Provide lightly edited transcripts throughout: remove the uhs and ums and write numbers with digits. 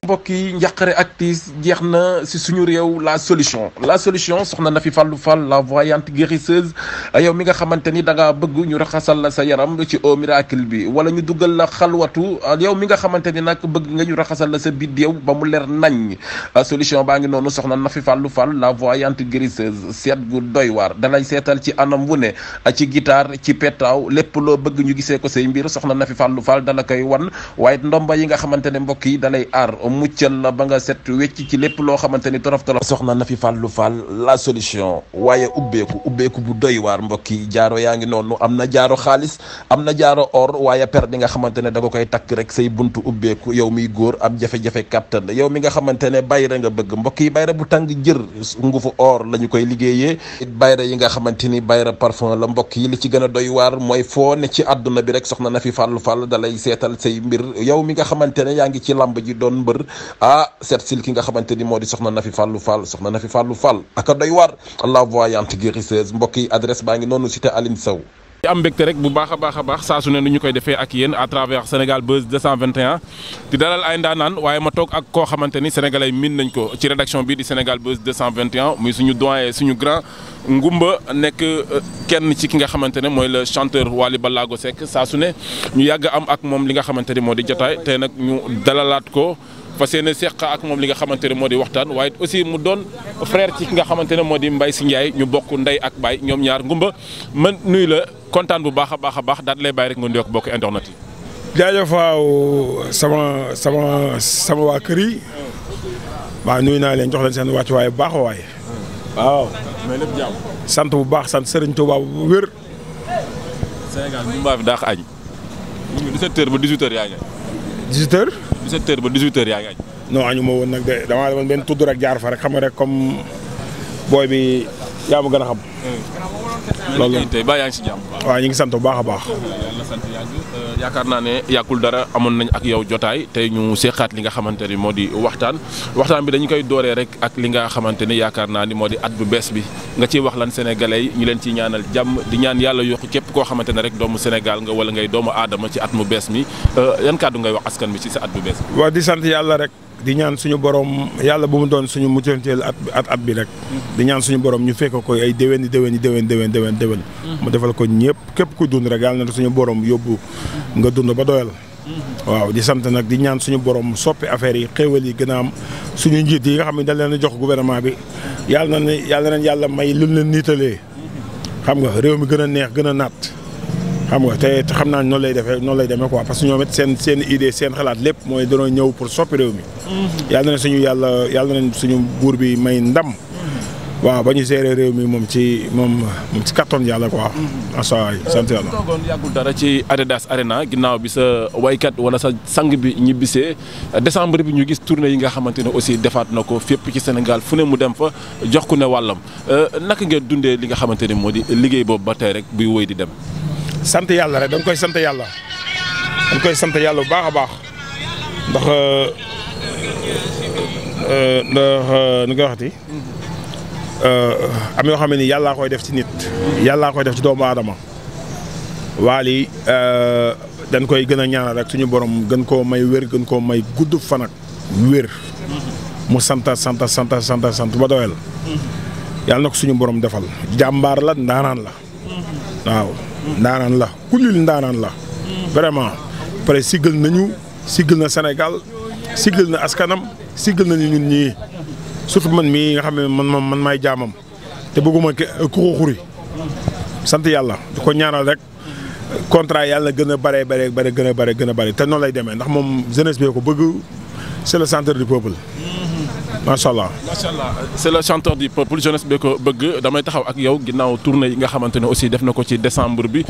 mbokk yi njàqare ak tiis jeex na si suñu réew la solution soxna Nafi Fallou Fall la voyante guérisseuse yow mi nga xamante ni da ngaa bëgg ñu raxasal la sa yaram ci eau miracle bi wala ñu dugal la xalwatu yow mi nga xamante ni nag bëgg nga ñu raxasal la sa biddéew ba mu leer nañ solution baa ngi noonu soxna Nafi Fallou Fall la voyante guérisseuse seet gu doy waar dalay seetal ci anam wu ne ci guitare ci petaaw lépp loo bëgg ñu gisee ko say mbir soxna Nafi Fallou Fall dala koy wan waaye ndomba yi nga xamante ne mbokk yi dalay aar muccal la ba nga set wecc ci lépp loo xamante ni torof soxna Nafi Fallou Fall la solution waaye ubbeeku bu doy waar mbokk yi jaaro yaa ngi noonu am na jaaro xaalis am na jaaro or waaye per di nga xamante ne da nga koy takk rek say buntu ubbeeku yow miy góor am jafe-jafe kàttan yow mi nga xamante ne bayra nga bëgg mbokk yi bayra bu tàng jër ngufu or la ñu koy liggéeyee it bayra yi nga xamante ni bayra parfum la mbokk yi li ci gën a doy waar mooy foo ne ci àdduna bi rek soxna Nafi Fallou Fall dalay seetal say mbir yow mi nga xamante ne yaa ngi ci lamb ji doon mbër seet sil ki nga xamante ni moo di soxna Nafi Fallou Fall soxna Nafi Fallou Fall aka doy war la voyante guérisseuse mbokk yi adresse baa ngi noonu cité Aline Sow am mbégte rek bu baax a baax saa su ne ni ñu koy defee ak yéen à travers Sénégal Buzz 221 di dalal ay ndaanaan waaye ma toog ak koo xamante ni sénégalais miin nañ ko ci rédaction bi di Sénégal Buzz 221 muy suñu doyen suñu grand Ngumba nekk kenn ci ki nga xamante ne mooy le chanteur Wally Ballago Seck saa su ne ñu yàgg am ak moom li nga xamante ni moo di jotaay tey nag ñu dalalaat ko fas yéene seq ak moom li nga xamante ne moo di waxtaan waaye aussi mu doon frère ci ki nga xamante ne moo di Mbaye Sy Ndiaye ñu bokk ndey ak baay ñoom ñaar Ngumba man nuyu la kontaan bu baax a baax daal lay bàyyi rek nga nuyoo ak bokk internet yi. jaajëf waaw sama waa kër yi waaw nuyu naa leen jox leen seen wàccuwaay bu baax waay waaw. mais lépp jàmm. sant bu baax sant Serigne Touba bu wér. Sénégal Ngumba fi daax añ. 17h ba 18h yaa ngi. 18h. 17h ba 18h yaa ngi añ. non añu ma woon nag de damaa demoon benn tudd rek jaar fa rek xam nga rek comme booy bi yaa ma gën a xam. loolu tey ba yaa ngi si jàmm. waaw ñu ngi sant bu baax a baax. yàlla sant yàgg yaakaar naa ne yàggul dara amoon nañ ak yow jotaay tey ñu seqaat li nga xamante ni moo di waxtaan bi dañu koy dooree rek ak li nga xamante ni yaakaar naa ni moo di at bu bees bi nga ciy wax lan sénégalais yi ñu leen ciy ñaanal jàmm di ñaan yàlla yokk képp koo xamante ne rek doomu Sénégal nga wala ngay doomu aadama ci at mu bees mi yan kàddu ngay wax askan bi ci sa at bu bees bi. waaw di sant yàlla rek. di ñaan suñu borom yàlla bu mu doon suñu mujjanteel at bi rek. di ñaan suñu borom ñu fekk ko ay déwén mu defal ko ñëpp képp ku dund rek yàlla na suñu borom yóbbu nga dund ba doyal. waaw di sant nag di ñaan suñu borom soppi affaire yi xéewal yi gën a am suñu njiit yi nga xam ne dañ leen a jox gouvernement bi yàlla na yàlla may lu leen niitalee. xam nga réew mi gën a neex gën a naat. xam nga te xam naa noonu lay demee quoi parce que ñoom it seen idée seen xalaat lépp mooy danoo ñëw pour soppi réew mi. yàlla na suñu buur bi may ndam. waaw ba ñu gérer réew mi moom ci kattan yàlla quoi. macha allah sant yàlla. toogoon yàggul dara ci Adidas Arena ginnaaw bi sa waykat wala sa sang bi ñibbisee décembre bi ñu gis tournée yi nga xamante ne aussi defaat na ko fépp ci Sénégal fu ne mu dem fa jox ku ne wàllam naka ngeen dundee li nga xamante ne moo di liggéey boobu ba tey rek buy woy di dem. sant yàlla rek dañ koy sant yàlla bu baax a baax ndax nu nga waxati am yoo xam ne ni yàllaa koy def ci nit yàllaa koy def ci doomu aadama Wally dañ koy gën a ñaanal rek suñu borom gën koo may wér gën koo may gudd fan ak wér mu sant ba doyal yàlla na ko suñu borom defal jàmbaar la ndaanaan la waaw ndaanaan la kulil ndaanaan la vraiment pare siggal na Sénégal siggal na askanam siggal na ñun ñii surtout man mii nga xam ne man maay jaamam te bëgguma ku ko xuri sant yàlla di ko ñaanal rek contrat yàlla gën a bare te noonu lay demee ndax moom jeunesse bi ko bëgg c'est le centre du peuple. macha allah c'est le chanteur du peuple jeunesse bi ko bëgg damay taxaw ak yow ginnaaw tournée yi nga xamante ne aussi def na ko ci décembre bi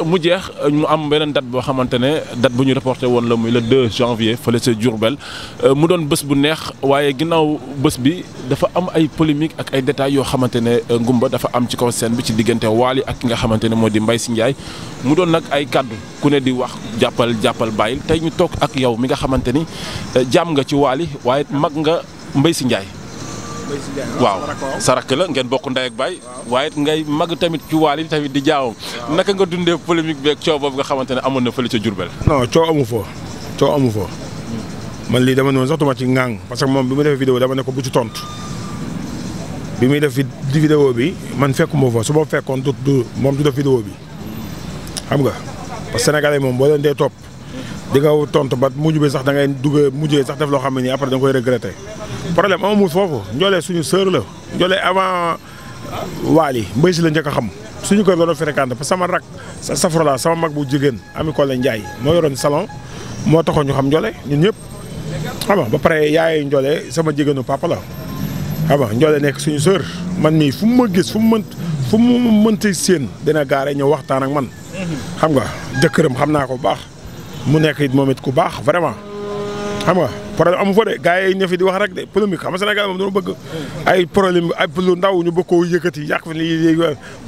mu jeex mu am beneen date boo xamante ne date bu ñu reporté woon la muy le 2 janvier fële ca Diourbel mu doon bés bu neex waaye ginnaaw bés bi dafa am ay polémique ak ay détails yoo xamante ne Ngumba dafa am ci kaw scène bi ci diggante Wally ak ki nga xamante ne moo di Mbaye Sy Ndiaye mu doon nag ay kaddu ku ne di wax jàppal bàyyil tey ñu toog ak yow mi nga xamante ni jàmm nga ci Wally waaye mag nga Mbaye Sy Ndiaye waaw sarak la ngeen bokk ndey ak baay waaye ngay mag tamit ci Wally tamit di jaawam naka nga dundee polémique beeg coow boobu nga xamante ne amoon na fële ca Diourbel. non coow amu fa man lii dama noonu sax duma ci ŋàng parce que moom bi mu defee vidéo dama ne ko bu ci tontu bi muy def vidéo bi man fekkuma fa su ma fekkoon moom du def vidéo bi xam nga parce que sénégalais moom boo leen dee topp di nga tontu ba mujj bi sax da ngay mujjee sax def loo xam ne nii après da nga koy regretter problème amul foofu Ndiolé suñu sœur la Ndiolé avant Wally Mbaye Sy la njëkk a xam suñu kër la doon fréquenté parce que sama rak sa safrola sama mag bu jigéen Ami Collé Ndiaye moo yoroon salon moo taxoon ñu xam Ndiolé ñun ñëpp xam nga ba pare yaay Ndiolé sama jigéenu papa la xam nga Ndiolé nekk suñu sœur man mii fu mu ma gis fu mu mënti séen dina gaare ñëw waxtaan ak man xam nga jëkkëram xam naa ko bu baax mu nekk it moom it ku baax vraiment xam nga problème amu fa de gars yi ne fi di wax rek de polémique xam nga Sénégal moom dañoo bëgg ay problème ay lu ndaw ñu bëgg koo yëkkati yàq fi ni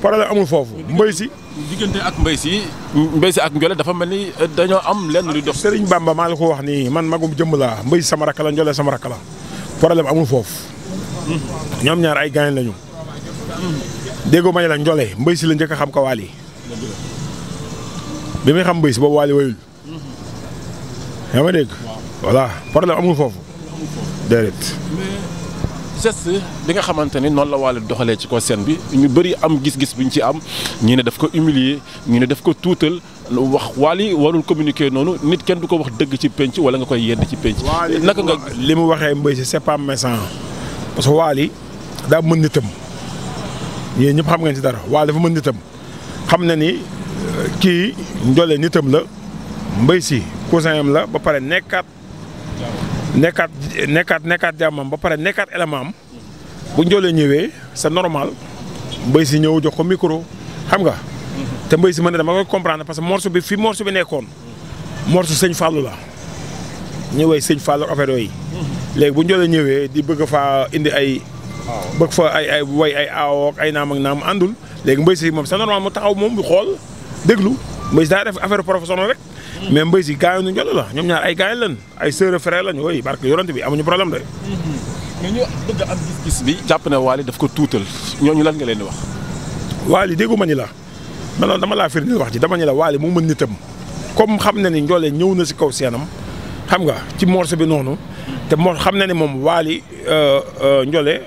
problème amul foofu Mbaye Sy diggante ak Mbaye Sy ak Ndiolé dafa mel ni dañoo am lenn lu dox. Serigne Bamba maa la ko wax nii man magum jëmm laa Mbaye Sy sama rakk la Ndiolé sama rakk la problème amul foofu ñoom ñaar ay gaañ lañu déggoo ma ne la Ndiolé Mbaye Sy la njëkk a xam ko Wally bi muy xam Mbaye Sy boobu Wally wayul yaa ma dégg voilà problème amul foofu déedéet. mais geste bi nga xamante ni noonu la Wally doxalee ci ko scène bi ñu bëri am gis-gis bu ñu ci am ñii ne daf ko humilier ñii ne daf ko tuutal wax Wally warul communiquer noonu nit kenn du ko wax dëgg ci penc wala nga koy yedd ci penc. naka nga li mu waxee Mbaye Sy c'est pas méchant parce que Wally daa mën nitam yéen ñëpp xam ngeen ci dara Wally dafa mën nitam xam na ni kii Ndiolé nitam la Mbaye Sy cousin am la ba pare nekkaat jàmmam ba pare nekkaat élément am bu Ndiolé ñëwee c'est normal Mbaye Sy ñëw jox ko micro xam nga te Mbaye Sy mën na dama koy comprendre parce que morceau bi fi morceau bi nekkoon morceau sëñ Fallou la ñëwee sëñ Fallou affaire yooyu léegi bu Ndiolé ñëwee di bëgg faa indi ay bëgg fa ay way ay aawo ak ay naam ak naam àndul léegi Mbaye Sy moom c'est normal mu taxaw moom bu xool déglu Mbaye Sy daa def affaire professionnelle rek mais Mbaye Sy gaañu nu Ndiolé la ñoom ñaar ay gaañ lañ ay sœur frère lañu oui barke yorante bi amuñu problème de. mais ñu bëgg am gis-gis bi jàpp ne Wally daf ko tuutal ñooñu lan nga leen di wax. Wally déggu ma ni la man dama laa firndeel wax ji dama ni la Wally mu mën nitam comme xam na ni Ndiolé ñëw na si kaw seenam xam nga ci morceau bi noonu te moo xam na ne moom Wally Ndiolé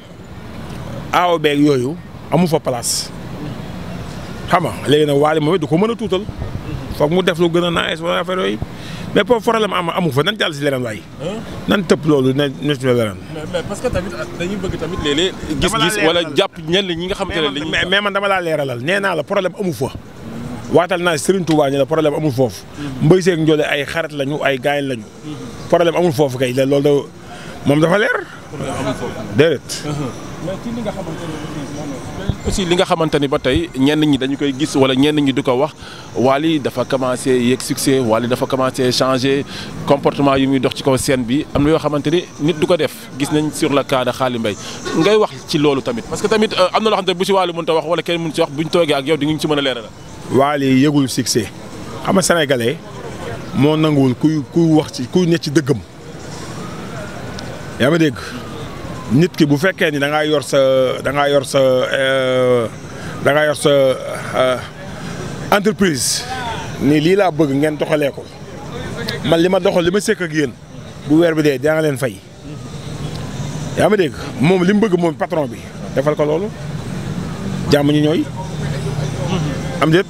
aaw beeg yooyu amu fa place xam nga léegi nag Wally moom it du ko mën a tuutal. foog mu def lu gën a nice wala affaire yooyu mais pour problème amu fa nan jàll si leneen waay. nan tëpp loolu ne si leneen. mais parce que tamit dañuy bëgg tamit léeg-léeg gis-gis wala jàpp ñenn ñi nga xamante ne mais man dama laa leeralal nee naa la problème amu fa. waatal naa Serigne Touba ñu la problème amul foofu. Mbaye Sy ak Ndiolé ay xarit lañu ay gaañ lañu. problème amul foofu kay loolu da moom dafa leer. amul foofu déedéet. mais ci li nga xamante ne aussi li nga xamante ni ba tey ñenn ñi dañu koy gis wala ñenn ñi di ko wax Wally dafa commencé yéeg succès Wally dafa commencé changer comportement yu muy dox ci kaw scène bi am na yoo xamante ni nit du ko def gis nañ sur le cas de Xaali Mbaye ngay wax ci loolu tamit parce que tamit am na loo xamante ne bu ci Wally mënut a wax wala kenn mënut ci wax buñ toogee ak yow di nga ci mën a leeral. Wally yëgul succès xam nga sénégalais moo nanguwul kuy wax ci kuy nekk ci dëggam yaa ma dégg. nit ki bu fekkee ni da ngaa yor sa entreprise ni lii laa bëgg ngeen doxalee ko man li ma doxal li ma sekk ak yéen bu weer bi dee daa nga leen fay yaa ma dégg moom li mu bëgg moom patron bi defal ko loolu jàmm ñu ñooy am déet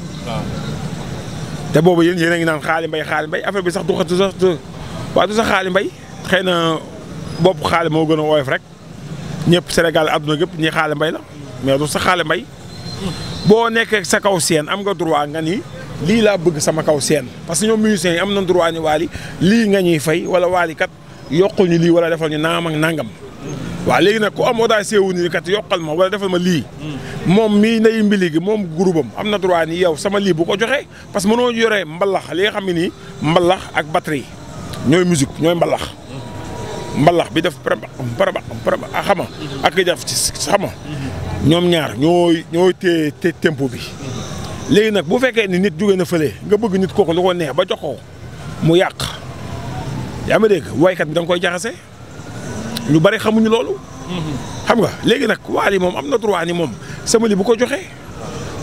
te boobu yéen a ngi naan Xaali Mbaye affaire bi sax du sax Xaali Mbaye xëy na bopp Xaali moo gën a woyof rek ñëpp Sénégal àdduna gépp ñi Xaali Mbaye la mais du sax Xaali Mbaye boo nekkee sa kaw seen am nga droit nga ni lii laa bëgg sama kaw seen parce que ñoom musiciens yi am na droit ni Wally lii nga ñuy fay wala Wally kat yokkul ñu lii wala defal ñu naam ak nangam waaw léegi nag ku am audace wu ni kat yokkal ma wala defal ma lii moom mii nday mbili gi moom groupam am na droit ni yow sama lii bu ko joxee parce que mënoo yore mbalax li nga xam ne nii mbalax ak batterie ñooy musique ñooy mbalax bi def xama ak def ci xama ñoom ñaar ñooy téye tempo bi léegi nag bu fekkee ni nit jóge na fële nga bëgg nit kooku lu ko neex ba jox ko mu yàq yaa ma dégg waykat bi da nga koy jaxase ñu bari xamuñu loolu xam nga léegi nag Wally moom am na droit ni moom sama li bu ko joxee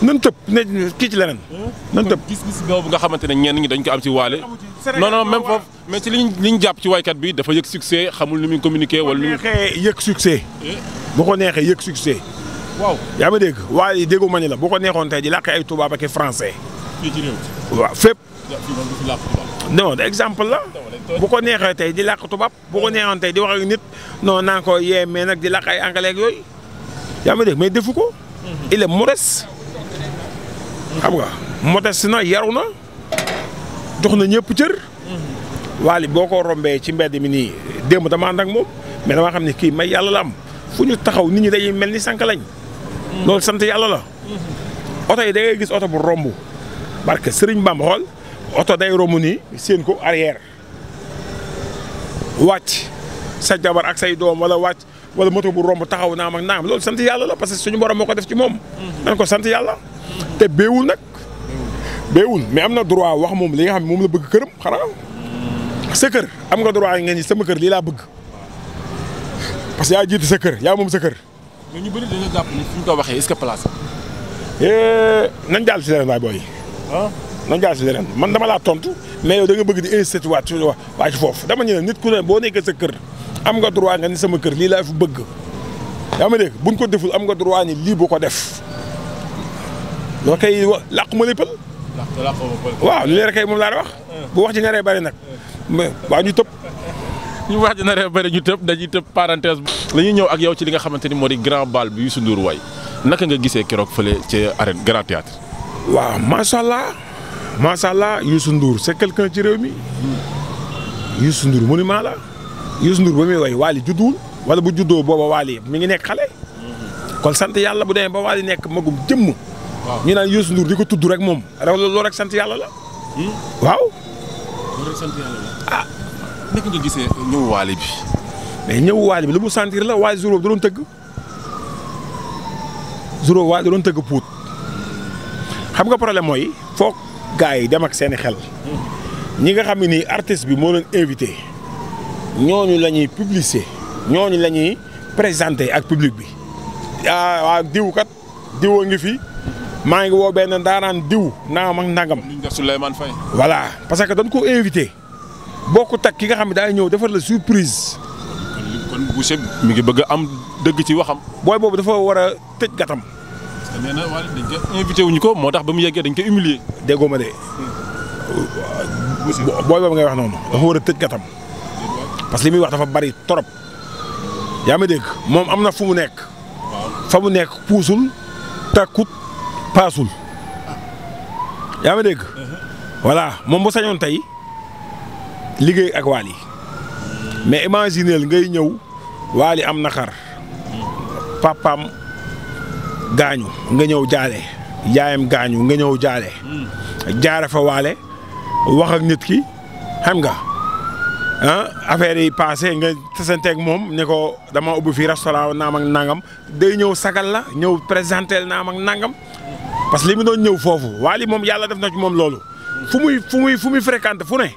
nan tëb ne kii ci leneen. nan tëb gis-gis boobu nga xamante ne ñenn ñi dañ ko am ci Wally. non non même foofu mais ci liñ jàpp ci waykat bi dafa yëg succès xamul nu muy communiquer wala. bu ko neexee yëg succès. bu ko neexee yëg succès. waaw yaa ma dégg Wally déggu ma ni la bu ko neexoon tey di làkk ay tubaab ak français. fii ci réew waaw fépp. mi. non exemple la. bu ko neexee tey di làkk tubaab bu ko neexoon tey di wax ak nit non naa ko yee mais nag di làkk ay anglais ak yooyu. yaa ma dégg mais defu ko. il est modeste. xam nga modeste na yaru na jox na ñëpp cër. Wally boo ko rombee ci mbedd mi nii démb dama ànd ak moom mais dama xam ne kii may yàlla la am fu ñu taxaw nit ñi dañuy mel ni sànq lañ. loolu sant yàlla la. oto yi da ngay gis oto bu romb barke Sëriñ Bamba xool oto day romb nii seen ko arrière wàcc sa jabar ak say doom wala wàcc wala moto bu romb taxaw naam ak naam loolu sant yàlla la parce que suñu borom moo ko def ci moom. man ko sant yàlla. te beewul nag beewul mais am na droit wax moom li nga xam ne moom la bëgg këram xanaa sa kër am nga droit ngeen ni sama kër lii laa bëgg parce que yaa jiitu sa kër yaa moom sa kër. mais ñu bëri dañoo jàpp ni fi ñu ko waxee est-ce que place nañ jàll si leneen waay booy. nañ jàll si leneen man dama laa tontu mais yow da nga bëgg di incité waat waa ci foofu dama ñu ne nit ku ne boo nekkee sa kër am nga droit nga ni sama kër lii laa fi bëgg yaa ma dégg buñ ko deful am nga droit ni lii bu ko def. loo koy làqu ma léppal. waaw li leer kay moom laa wax. bu wax ci naree bari nag. waaw ñu tëb. ñu wax ci naree bari ñu tëb dañuy tëb parenthèse bi. la ñuy ñëw ak yow ci li nga xamante ni moo di grand bal bi Youssou Ndour way naka nga gisee keroog fële ci arène grand théâtre. waaw macha allah Youssou Ndour c'est quelqu'un ci réew mi. Youssou Ndour monument la. Youssou Ndour ba muy way Wally judduwul wala bu juddoo booba Wally mi ngi nekk xale. kon sant yàlla bu demee ba Wally nekk magum jëmm. ñu naan Youssou Ndour di ko tudd rek moom loolu rek sant yàlla la. waaw. loolu rek sant yàlla la. ah naka nga gisee ñëw Wally bi. mais ñëw Wally bi lu mu sentir la Wally jour boobu da doon tëgg. jour boobu Wally da doon tëgg puut. xam nga problème mooy foog gars yi dem ak seeni xel. ñi nga xam ne nii artiste bi moo leen invité. ñooñu la ñuy publicité. ñooñu la ñuy présenté ak public bi. waa diw kat diwoo ngi fi. maa ngi woo benn ndaanaan diw naam ak nangam. ñu def Souleymane Faye. voilà parce que dañ ko invité bokkut ak ki nga xam ne daay ñëw defar la surprise. kon Boucher mi ngi bëgg a am dëgg ci waxam. booy boobu dafa war a tëj gatam. parce que nee na Wally dañ ko invité wuñu ko moo tax ba mu yeggee dañ ko humilier. déggoo ma de booy boobu ngay wax noonu dafa war a tëj gatam parce que li muy wax dafa bari trop yaa ma dégg moom am na fu mu nekk. fa mu nekk puusul takkut. paasul yaa ma dégg voilà moom bu sañoon tey liggéey ak Wally mais imagineel ngay ñëw Wally am naqar papaam gaañu nga ñëw jaale yaayam gaañu nga ñëw jaale jaare fa Wally wax ak nit ki xam nga affaire yi passé nga tasanteeg moom ne ko dama ubbi fii restaurant naam ak nangam day ñëw sagal la ñëw présenté naam ak nangam. parce que li mu doon ñëw foofu Wally moom yàlla def na ci moom loolu fu muy fréquenté fu ne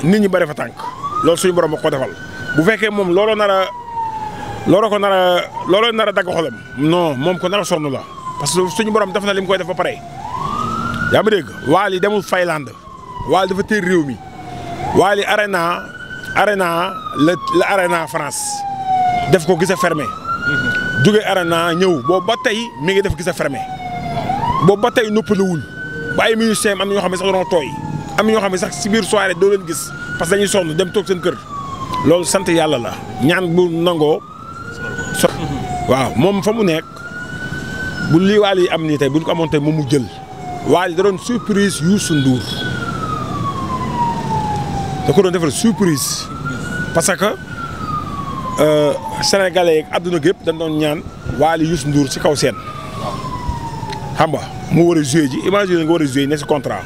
nit ñi bëri fa tànk loolu suñu borom a ko defal bu fekkee moom looloo nar a dagg xolam non moom ko nar a sonn la parce que suñu borom def na li mu koy def ba pare. yaa ma dégg Wally demul Finlande Wally dafa téer réew mi Wally arena la arena France def ko gis a fermé jóge arena ñëw boobu ba tey mi ngi def gis a fermé. boobu ba tey noppalewul ba ay musiciens am na ñoo xam ne sax dañoo tooy am na ñoo xam ne sax si biir soirée doo leen gis parce que dañuy sonn dem toog seen kër loolu sant yàlla la ñaan bu nangoo waaw moom fa mu nekk bu lii Wally yi am nii tey bu ñu ko amoon tey moom mu jël Wally da doon surprise Youssou Ndour da ko doon defal surprise parce que sénégalais ak àdduna gépp dañ doon ñaan Wally Youssou Ndour ci kaw seen xam nga mu war a joué ji imagine nga war a joué ne si contrat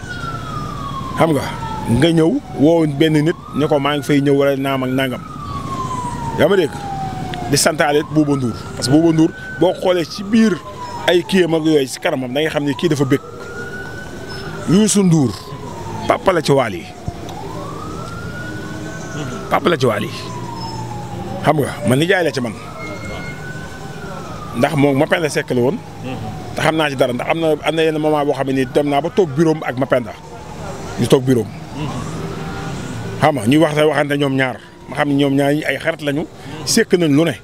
xam nga ñëw woo benn nit ne ko maa ngi fay ñëw wala naam ak nangam yaa ma dégg di santaale Bouba Ndour parce que Bouba Ndour boo xoolee ci biir ay kiyam ak yooyu si kanamam da nga xam ne kii dafa bëgg Youssou Ndour papa la ci Wally papa la ci Wally xam nga man nijaay la ci man ndax moom Mapenda Seck la woon. te xam naa ci dara ndax am na yenn moment boo xam ne nii dem naa ba toog bureau ak Mapenda ñu toog bureau xam nga ñuy waxante ñoom ñaar ma xam ne ñoom ñaar ñi ay xarit lañu. sekk nañ lu ne.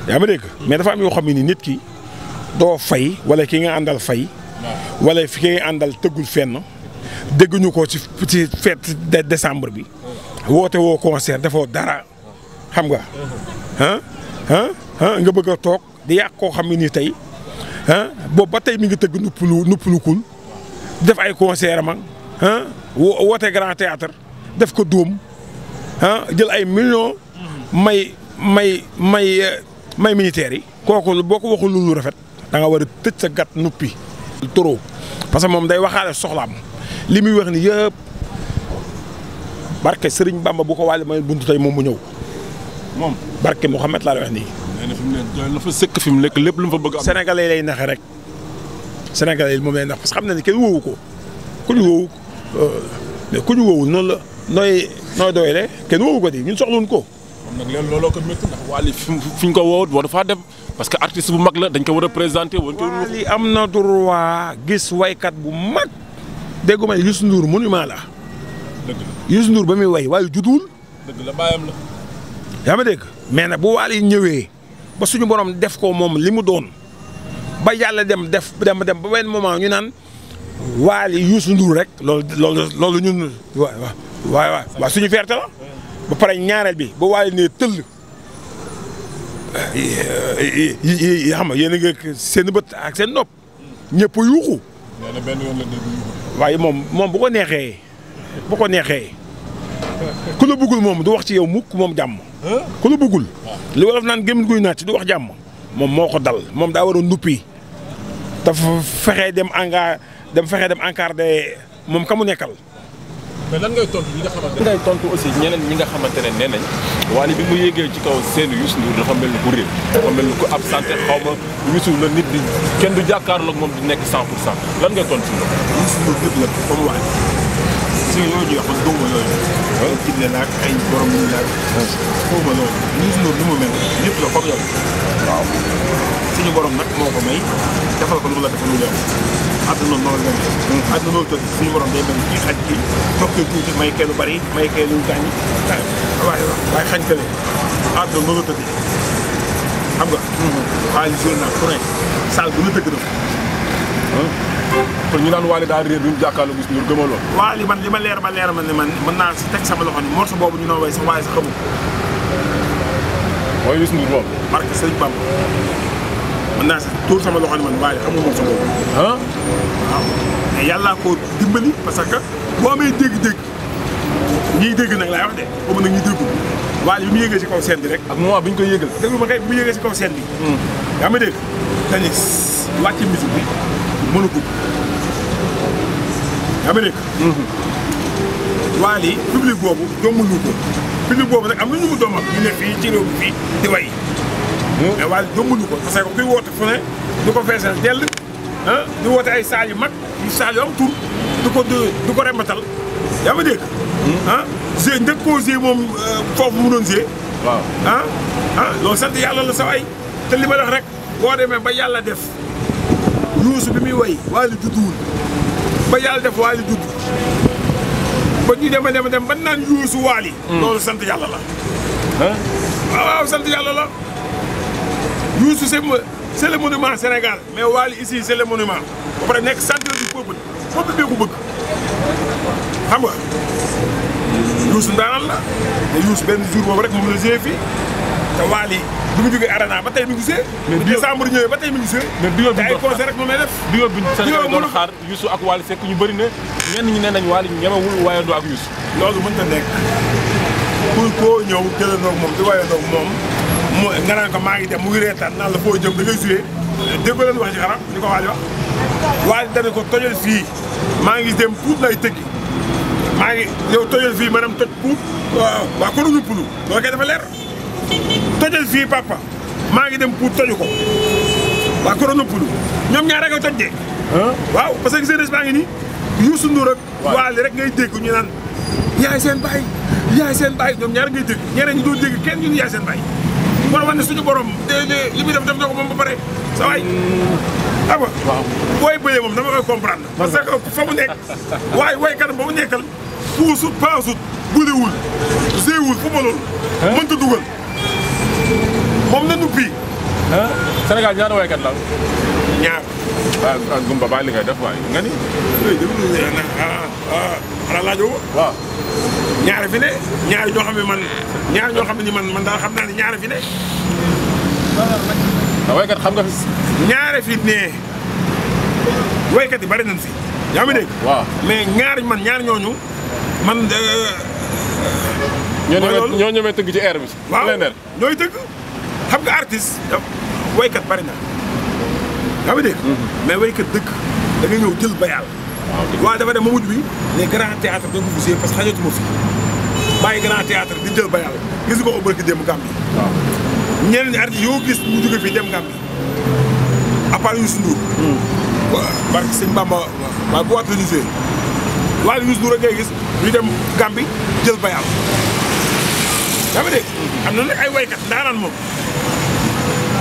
yaa ma dégg mais dafa am yoo xam ne ni nit ki doo fay wala ki nga àndal fay. wala fi nga àndal tëggul fenn. dégguñu ko ci fête de décembre bi. woote woo concert defoo dara. xam nga. nga bëgg a toog di yàq koo xam ne nii tey boobu ba tey mi ngi tëgg nuppalukul def ay concert am woote grand théâtre def ko dóom jël ay millions may militaires yi. kooku boo ko waxul lu rafet da nga war a tëj sa gat nuppi. trop parce que moom day waxaale soxlaam li muy wax ni yëpp barke Serigne Bamba bu ko wàlli may buntu tey moom mu ñëw. moom barke Mouhamed laa la wax nii. nee na fi mu ne dafa sëkk fi mu nekk lépp lu mu fa bëgg am. Sénégalais lay naxe rek Sénégalais moom lay nax parce que xam na ni kenn woowu ko ku ñu woowu mais ku ñu woowul noonu la nooy doyalee kenn woowu ko di ñun soxluñ ko. kon nag leen looloo ko métti ndax Wally fi ñu ko woowut war dafaa dem parce que artiste bu mag la dañ ko war a présenté. Wally am na droit gis waykat bu mag déggu ma ne Youssou Ndour monument la. dëgg la Youssou Ndour ba muy way waaye judduwul. dëgg la bàyyam la. yaa ma dégg mais nag bu Wally ñëwee ba suñu borom def ko moom li mu doon ba yàlla dem ba benn moment ñu naan Wally Youssou Ndour rek loolu ñun waaw suñu fierté la. ba pare ñaareel bi ba Wally ne tëll xam nga yéen a ngi seen bët ak seen nopp ñëpp a yuuxu. nee na benn yoon la dégg. waaye moom bu ko neexee ku la bëggul moom du wax ci yow mukk moom jàmm. ku la bëggul. li wolof naan gémmiñ guy naat ci du wax jàmm. moom moo ko dal moom daa war a nuppi dafa fexee dem encadré moom ka mu nekkal. mais lan ngay tontu ñi nga xamante ne. ngay tontu aussi ñeneen ñi nga xamante ne nee nañ Wally bi mu yéegee ci kaw seen Youssou Ndour dafa mel ni ku réer dafa mel ni ku absenté xaw ma Youssou la nit di kenn du jàkkaarloo ak moom di nekk 100% lan ngay tontu si loolu. Youssou Ndour dëgg la comme Wally. si yooyu ñuy wax man gëmuma yooyu. ay jinne la ak ay borom ñu la ak. xawma loolu Youssou Ndour ni mu mel ñëpp la comme yow. waaw suñu borom nag moo ko may defal ko lu la defal lu yow. àdduna noonu la mel. àdduna noonu tëdd suñu borom day mel kii xaj kii toog tuuti may kee lu bari may kee lu gaañ. waaye xañ kële àdduna noonu la tëdd xam nga. waaye li joué naa ku ne saal bu la dëgg na. kon ñu naan Wally daal réer bi mu jàkkaarloo gis ñu gëmaloo. Wally man li ma leer ba leer man ne man mën naa si teg sama loxo ni morceau boobu ñu doon way sax waaye sax xamul. mooy Youssou Ndour boobu. barke Sëriñ Bamba mën naa si tuur sama loxo ni man Wally xamul morceau boobu. waaw mais yàllaa ko dimbali parce que boo amee dégg-dégg ñiy dégg nag laay wax de boobu nag ñuy déggul Wally bi mu yéegee si kaw scène bi rek. ak moment bi ñu koy yéegal. déglu ma kay bi mu yéegee si kaw scène bi. yaa ma dégg dañuy wàcc musique bi mën a gudd. yaa ma dégg. Wally public boobu doomuñu ko public boobu nag am na ñu mu doomal ñu ne fii ci réew mi fii di way. mais Wally doomuñu ko parce que kuy woote fu ne du ko feesal dell di woote ay saal yu mag yu saal yu am tur du ko rembatal yaa ma dégg. G njëkk koo G moom foofu mu doon G. waaw loolu sant yàlla la sa way te li ma wax rek boo demee ba yàlla def Youssou bi muy way Wally judduwul ba yàlla def Wally judd ba ñu dem ba naan Youssou Wally. loolu sant yàlla la. waaw sant yàlla la Youssou c'est le monument Sénégal mais Wally ici c'est le monument ba pare nekk centre du peuple bee ko bëgg xam nga Youssou ndaanal la te Youssou benn jour boobu rek moom la joué fii te Wally bi mu jógee Arena ba tey mi ngi joué. mais décembre ñëwee ba tey mi ngi joué. mais diwo bi ay concert rek moom lay def. diwo bi Sénégal doon xaar Youssou ak Wally fekk ñu bëri ne ñenn ñi nee nañ Wally ñemewul waayandoo ak Youssou. loolu mën na nekk pour koo ñëw jëlandoo ak moom di waayandoo ak moom mu nga naan ko maa ngi dem mu ngi reetaan naan la foo jëm da ngay joué dégg leen wax ci xaram ni ko Wally wax. Wally dana ko tojal fii maa ngi dem Pout lay tëggi maa ngi yow tojal fii maanaam toj Pout waaw ko nu pulu loolu kay dafa leer tojal fii papa maa ngi dem Pout toju ko waaw ko nu pulu ñoom ñaar rek a toj de. waaw parce que jeunesse baa ngi nii Youssou Ndour ak Wally rek ngay dégg ñu naan yaay seen baay ñoom ñaar ngay dégg ñeneen ñi doon dégg kenn ñu yaay seen baay war a wane suñu borom li muy def na ko moom ba pare sa waay xam nga booy bëyee moom dama koy comprendre parce que fa mu nekk waykat ba mu nekkal puusut paasut bëriwul séewul fubalul mënta dugal moom na nuppi Sénégal ñaata waykat la ñaar waaw Gumba bàyyi li ngay def waay nga ni xanaa laajoo waaw ñaari fi ne ñaari ñoo xam ne ni man daal xam naa ne ñaari fi ne waykat xam nga fi ñaari fi ne waykat yi bari nañ fi yaa ngi dégg waaw mais ñaari ñooñu man ñoo ñemee tëgg ci air bi waaw ñooy tëgg xam nga artiste waykat bari na yaa ngi dégg mais waykat dëgg da nga ñëw jël bayal waaw dafa dem ma mujj bi les grands théâtres da nga ko gisee parce que xajatuma fi bàyyi grand théâtre di jël bayal gis nga ko barki dem Gambie waaw ñeneen ñi artiste yoo gis mu jóge fii dem Gambie à part Youssou Ndour waaw barki sëñ Bamba waaw bu waat la ñu see waaye Youssou Ndour rek ngay gis ñu dem Gambie jël bayal yaa ngi dégg am na nag ay waykat ndaanaan moom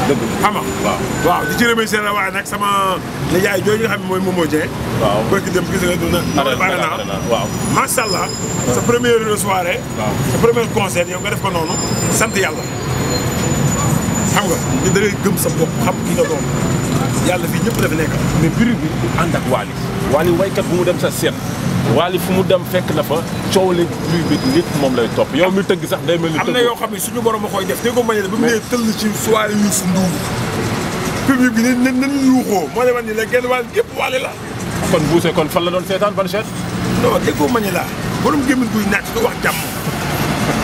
dëgg xam nga waaw di ci remercier la waaye nag sama nijaay jooju nga xam ne mooy Momo Dieng waaw barki dem gis nga dina bare naa waaw macha allah sa première soirée sa premier concert yow nga def ko noonu sant yàlla xam nga ni da ngay gëm sa bopp xam ki nga doon yàlla fii ñëpp dafa nekk mais bruit bi ànd ak Wally waykat bu mu dem sa scène Wally fu mu dem fekk na fa coow li bruit bi nit moom lay topp yow mi tëgg sax day mel ni am na yoo xam ne suñu borom a koy def dégg ko mañe ba mu nee tëll ci soirée Youssou Ndour public bi nan yuuxoo moo deman ni la genn wàll yëpp Wally la kon buuse kon fan la doon seetaan ban chaîne non dégg ko mañe la borom gémmin guy naaj du wax jàmm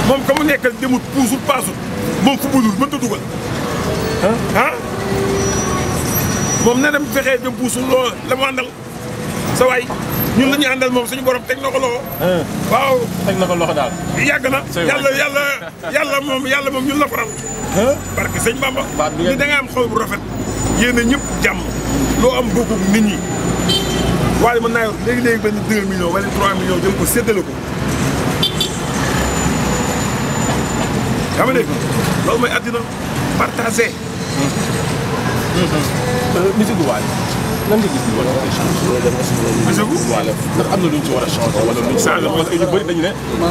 moom ka mu nekkal demut puusut paasut moom fu budul mënta dugal moom na dem fexee dem puusul loo la mu àndal sa waay ñun la ñuy àndal moom suñu borom teg na ko loxo waaw teg na ko loxo daal yàgg na yàlla moom ñun la faral parce que sëñ Bamba ni da nga am xol bu rafet yéen ñëpp jàmm loo am bokku nit ñi waaye mën naa yor léegi-léegi benn 2 millions wala 3 millions jël ko séddale ko xam nga dégg loolu mooy àddina partagé musique bu Wally lan nga gis ni war a changé musique bu Wally ndax am na lu ñu ci war a changé wala lu ñu changé parce que ñu bëri dañu ne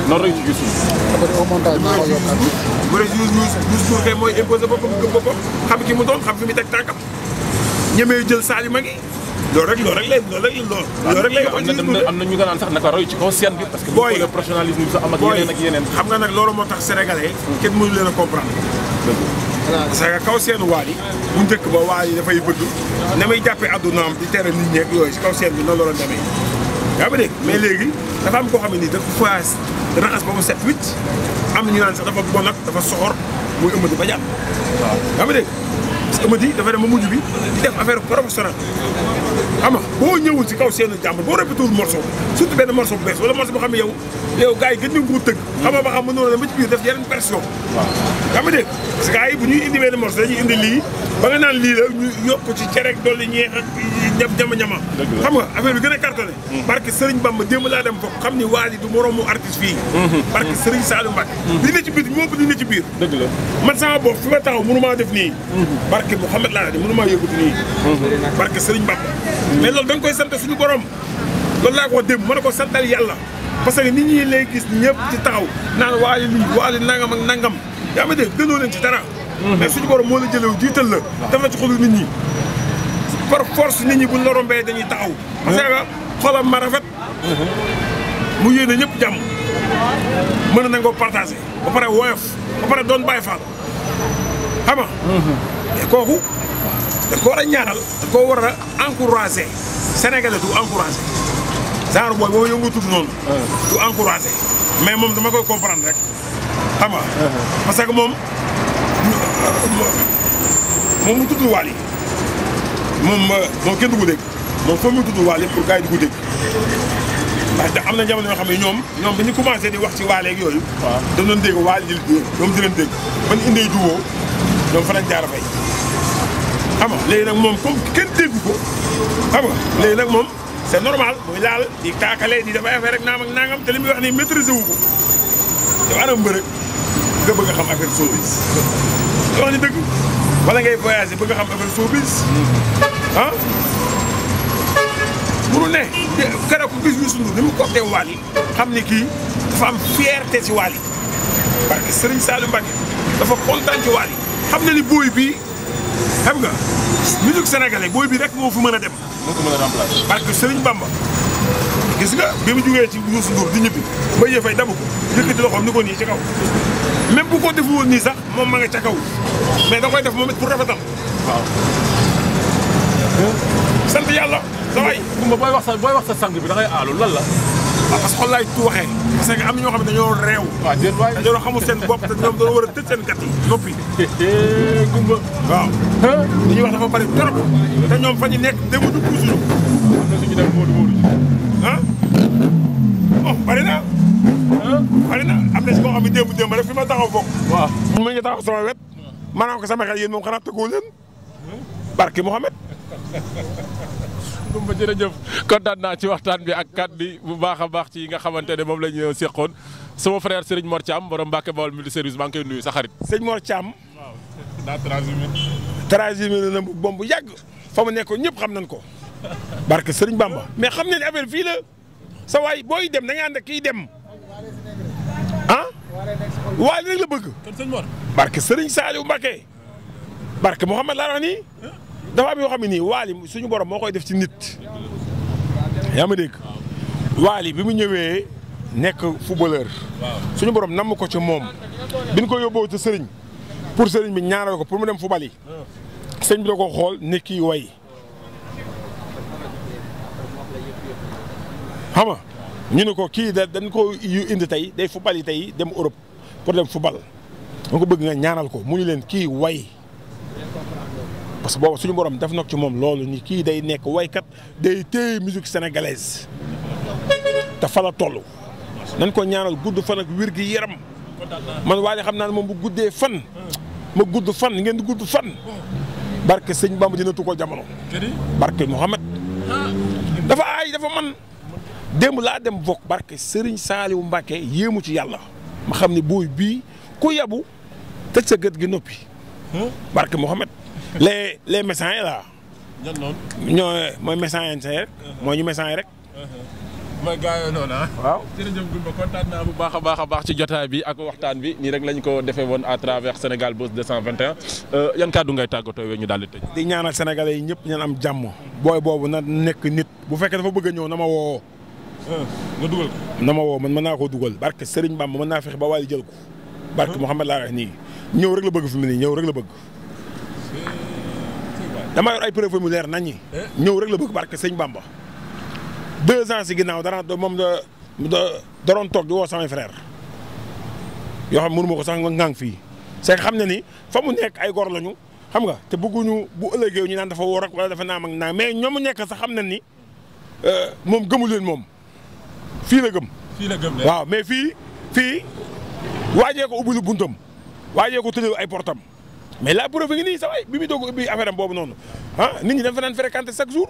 noonu rek ci gis bu dee Youssou kay mooy imposé boppam gëm boppam xam ki mu doon xam fi mu teg tànkam ñemee jël saal yu mag yi loolu rek lay am na ñu nga naan sax naka roy ci kaw scène bi parce que booy le professionnalisme bi sax am ak yeneen ak yeneen xam nga nag loolu moo tax sénégalais kenn mënu leen a comprendre parce que kaw seen Wally bu njëkk ba Wally dafay bëgg na may jàppee addunaam di tere nit ñeeg yooyu si kaw seen bi noonu la doon demee yaa ngi dégg mais léegi dafa am koo xam ne nii dafa faas raxas ba mu set wicc am na ñu naan sax dafa bon ak dafa soxor muy Eumeudi Badiane waaw yaa ngi dégg parce que Eumeudi dafa dem ba mujj bi di def affaire professionnelle xam nga boo ñëwul si kaw seenu jàmbur boo répétéwul morceau surtout benn morceau bu bees wala morceau boo xam ne yow gars yi gën ñu ko tëgg xam nga ba xam mënoon na ba ci biir def yeneen version yaa ngi dégg parce que gars yi bu ñuy indi benn morceau dañuy indi lii ba nga naan lii la ñu yokk ci cere ak dolli ñeex ak ñama xam nga affaire bi gën a cartonné parce que Serigne Bamba démb laa dem foofu xam ni Wally du moroomu artiste fii parce que Serigne Saliou Mbacké li ne ci biir moo li ne ci biir dëgg la man sama bopp fi ma taxaw mënumaa def nii parce que Mouhamed laa di mënumaa yëkkati nii parce que Serigne Bamba mais loolu da nga koy sant suñu borom loolu laa ko wax démb mën na ko santal yàlla parce que nit ñi lay gis ñëpp ci taxaw naan Wally lii Wally nangam ak nangam yaa ma dégg gënoo leen ci dara mais suñu borom moo la jëlew jiital la def na ci xolu nit ñi par force nit ñi buñ la rombee dañuy taxaw parce que xolam ma rafet mu yéene ñëpp jàmm mën a nangoo partagé ba pare woyof ba pare doon bàyyi faal xam nga kooku da ko war a ñaanal da ko war a encouragé Sénégalais du encouragé genre booy boo yëngu tudd noonu du encouragé mais moom dama koy comprendre rek xam nga parce que moom mu tudd Wally moom kenn du ko dégg moom foo mu tudd Wally pour gars yi di ko dégg ndax am na jamono yoo xam ne ñoom dañu commencé di wax ci Wally ak yooyu dañ doon dégg Wally di ñoom di leen dégg ban indee duwoo ñoom fa lañ jaar a fay xam nga léegi nag moom comme kenn dégg ko xam nga léegi nag moom c'est normal muy laal di taakale di dafay affaire rek naam ak nangam te li muy wax nii maîtriser wu ko yow anam mbërëg nga bëgg a xam affaire showbiz wax ni dëgg wala ngay voyager bëgg nga xam affaire showbiz ah munu ne keroog ku gis Youssou Ndour ni mu côté Wally xam ni kii dafa am fierté ci Wally parce que Serigne Saliou Mbacké dafa kontaan ci Wally xam na ni booy bii xam nga musique sénégalais booy bi rek moo fi mën a dem. moo ko mën a remplacer. parce que Serigne Bamba gis nga bi mu jugee ci Youssou Ndour di ñibbi ba yëfay dabu ko yëkkati loxoom ni ko nii ci kaw même bu ko defu woon nii sax moom ma nga ca kaw mais da koy def moom it pour rafetal. waaw. sant yàlla. sa waay Kumba booy wax sa sang bi da ngay aalu lan la. waaw parce que xol laay tu waxee parce que am na ñoo xam ne dañoo réew. waaw déet waay dañoo xamul seen bopp te ñoom dañoo war a tëj seen gat yi noppi. Kumba. waaw. li ñuy wax dafa bari trop te ñoom fa ñu nekk demuñu puusuñu. am na suñu dem Modou ah oh bari na. bari na am na si koo xam ne démb rek fi ma taxaw bokk. waaw. mu ngi taxaw sama wet. maanaam ko sama xel yéen moom xanaa tëggoo leen. barke Mouhamed. Kumba jërëjëf kontaan naa ci waxtaan bi ak kat bi bu baax a baax ci yi nga xamante ne moom la ñu seqoon sama frère Serigne Mor Thiam borom Mbacke Bawol multi service maa ngi koy nuyu sa xarit. sëñ Mor Thiam. waaw daa transhumé. transhumé na moom bu yàgg fa mu nekkoon ñëpp xam nañ ko. barke Serigne Bamba mais xam nañ affaire fii la sa waay booy dem da nga ànd ak kiy dem ah. Wally rek la bëgg. kon sëñ Mor. barke Serigne Saliou Mbacké barke Mouhamed laa wax nii. dafa am yoo xam ne nii Wally suñu borom moo koy def ci nit yaa ma dégg Wally bi mu ñëwee nekk footballeur suñu borom namm ko ci moom bi ñu ko yóbboo ci sëriñ pour sëriñ bi ñaanal ko pour mu dem football yi sëriñ bi da ko xool ne kii way xam nga ñu ne ko kii dañ ko indi tey day football yi tey dem Europe pour dem football da ko bëgg nga ñaanal ko mu ñu leen kii way parce que boobu suñu borom def na ci moom loolu ni kii day nekk waykat day téye musique sénégalaise te fa la toll nañ ko ñaanal gudd fan ak wér gi yaram man Wally xam naa ne moom bu guddee fan ma gudd fan ngeen di gudd fan barke sëñ Bamba dina tukkal jamono barke Mouhamed dafa aay dafa man démb laa dem bokk barke Serigne Saliou Mbacké yéemu ci yàlla ma xam ne booy bii ku yabu tëj sa gët gi noppi barke Mouhamed les médecins yi là. ñan noonu. mooy médecins yi rek. mooy ñu médecins yi rek. mooy gars yooyu noonu ah. waaw jërëjëf Goumba kontaan naa bu baax a baax ci jotaay bi ak waxtaan bi nii rek lañ ko defee woon à travers Sénégal Buzz 221 yan kàddu ngay tàggatoo yooyu ñu daal di tëj. di ñaanal sénégalais yi ñëpp ñaan am jàmm. booy boobu na nekk nit bu fekkee dafa bëgg a ñëw na ma woo. nga dugal ko. na ma woo man mën naa koo dugal barke Serigne Bamba mën naa fexe ba Wally jël ko. barke Mouhamed laa wax nii ñëw rek la bëgg fi mu ne ñëw rek la bëgg. dama yor ay preuve mu leer naññi. ñëw rek la bëgg barke sëñ Bamba. 2 ans si ginnaaw dara moom da doon toog di woo samay frère yoo xam mënu ma ko sax nga ngang fii c'est que xam ne ni fa mu nekk ay gor lañu xam nga te bëgguñu bu ëllëgee ñu naan dafa wóor ak wala dafa naam ak naam mais ñoom mu nekk sax xam na ni moom gëmu leen moom fii la gëm. fii la gëm waaw mais fii waajee ko ubbilu buntam waajee ko tëjal ay portam mais la preuve ngi nii sa waay bi muy doog ubbi affaire am boobu noonu ah nit ñi dañ fa daan fréquenter chaque jour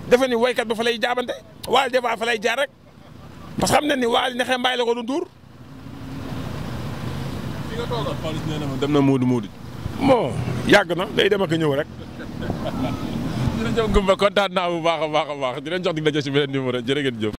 defe ni waykat ba fa lay jaabante Wally des fois fa lay jaar rek parce que xam nañ ni Wally neexee mbaay la ko doon tuur. fi nga toogal Pawlish nee na ma dem na Moodu. bon yàgg na day dem ak ñëw rek. dinañ jox Goumba kontaan naa bu baax a baax dinañ jox dig daje ci beneen numéro jërë ngeen jëf.